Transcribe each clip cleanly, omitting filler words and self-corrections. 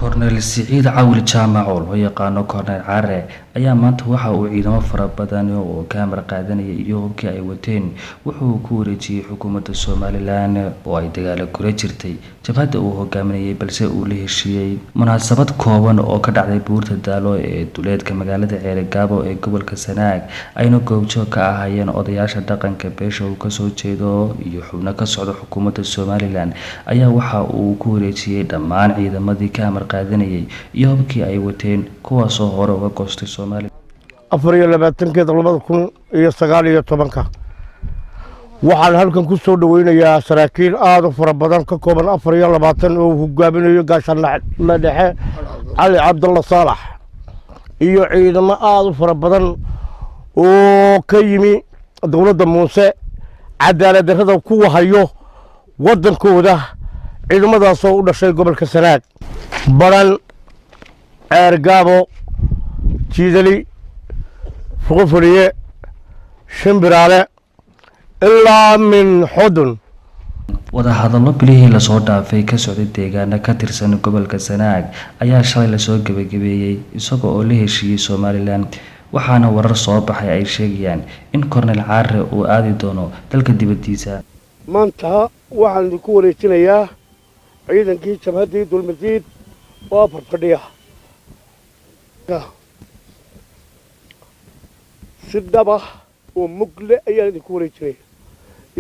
Korneyl Siciid Cawil Jaamac, oo loo yaqaano Korneyl Care, ayaa maanta waxa uu ciidamo fara badan oo kaamar qaadanaya iyo hubkii ay wateen wuxuu ku wareejiyay xukuumadda Somalilan oo ay dagaalo kula jirtay jabhadda uu hogaaminayay, balse uu la heshiiyey. Munaasabad kooban oo ka dhacday buurta Daalo ee duleedka magaalada Ceerigaabo ee gobolka Sanaag ayna goobjoog ka ahaayeen odayaasha dhaqanka beesha uu kasoo jeedo iyo xubno ka socda xukuumadda Somalilan, ayaa waxa uu ku wareejiyay dhammaan ciidamadii ka amar qaadanayay iyo hubkii ay wateen, kuwaasoo hore uga goostay Somalilan. 24-keeda 2019-ka waxaan halkan ku soo dhoweynayaa saraakiil aada u fara badan, ka kooban 24 oo uu hogaaminayo gaashaanle dhexe Cali Cabdalla Saalax, iyo ciidamo aada u fara badan oo ka yimi dowladda Muuse cadaalad darrada kuwa hayo waddankooda, ciidamadaasoo u dhashay gobolka Sanaag, Baran, Ceergaabo, Jiidali, Fuqofoliye, Shimbiraale ilaa min Xudun. Wadahadallo bilihii lasoo dhaafay ka socday deegaano ka tirsan gobolka Sanaag ayaa shalay lasoo gebagabeeyey isaga oo la heshiiyey Somalilan, waxaana warar soo baxay ay sheegayaan in Korneyl Care uu aadi doono dalka dibadiisa. Maanta waxaan idinku wareejinayaa ciidankii jabhaddii Dulmadiid oo 4 fadhiya. Si dhaba oo mugle ayaan idinku wareejinaya,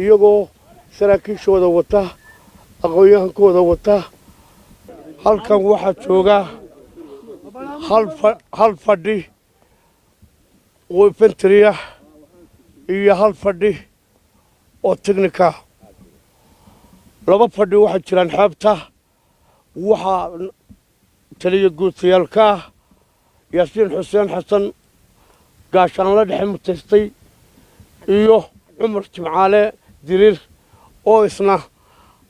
iyagoo saraakiishooda wata, aqoon-yahankooda wata. Halkan waxaa jooga hal fadhi oo infentriya iyo hal fadhi oo technica. 2 fadhi waxaa jiraan xeebta. Waxaa taliya guutayaalka ah Yaasiin Xuseen Xasan, gaashaanla dhexe mutaystay, iyo Cumar Jimcaale Diriir oo isna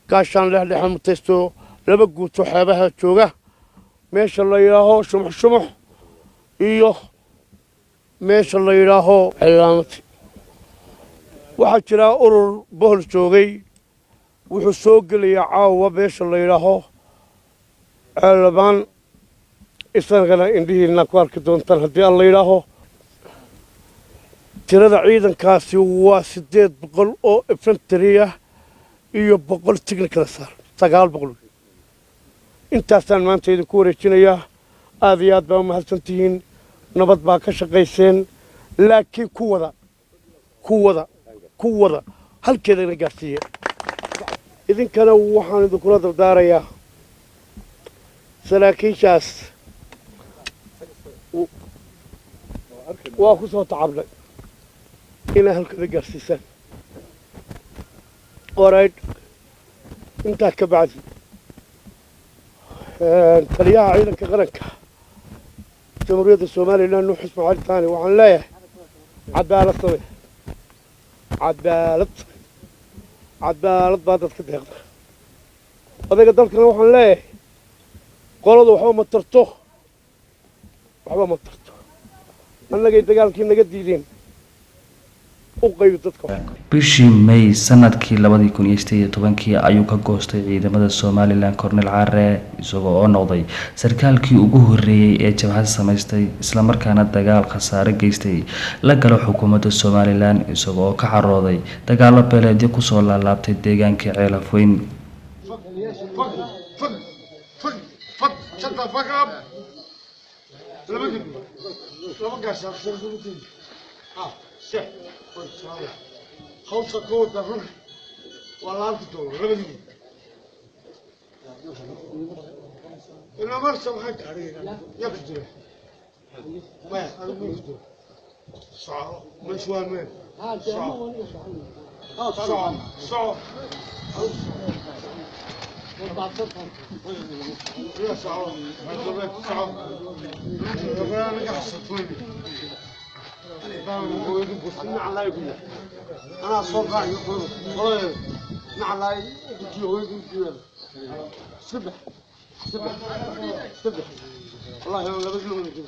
gaashaanle dhexe mutaysto, 2 guuto xeebaha jooga meesha la yidhaaho Shumux Shumux iyo meesha la yidhaaho Cilaamati. Waxaa jiraa urur Bohol joogay, wuxuu soo gelayaa caawa meesha la yidhaaho Ceelabaan, isagana indhihiina ku arki doontaan haddii aan la yidhaaho. Tirada ciidankaasi waa 800 oo infantry ah iyo 100 technical saar, 900. Intaasaan maanta idinku wareejinayaa. Aad iyo aad baa umahadsan tihiin, nabad baa ka shaqayseen, laakiin ku wada, ku wada, ku wada halkeedana gaarsiiya. Idinkana waxaan idinkula dardaarayaa saraakiishaas waa ku soo tacabnay inaa halkada gaarsiisaan. Orayd intaa ka bacdi, taliyaha ciidanka qaranka Jamhuuriyadda Somalilan Nuux Ismaaciil Taani waxaan leeyahay: cadaalad samee, cadaalad samee, cadaalad baa dadka deeqda. Odayga dalkana waxaan leeyahay: qoladu waxba ma tarto, waxba ma tarto, annagay dagaalkii naga diideen, u qaybi dadka. Bishii May sanadkii 2018-kii ayuu ka goostay ciidamada Somalilan Korneyl Care, isagoo oo noqday sarkaalkii ugu horreeyay ee jabhad samaystay islamarkaana dagaal khasaare geystay la galo xukuumadda Somalilan, isaga oo ka carooday dagaalo beeleedyo kusoo laalaabtay deegaankii Ceelafweyn. Hawsha ka wada run waa la arki doona labadii ilaa marsa. Waxay yaa ku jira maya, adigu ma ku jira. Soco, meeshu waa meel. Soco, soco, soco, ya soco, soco. أنا صوب راعي نعلاي سبح سبح سبح، والله لابد.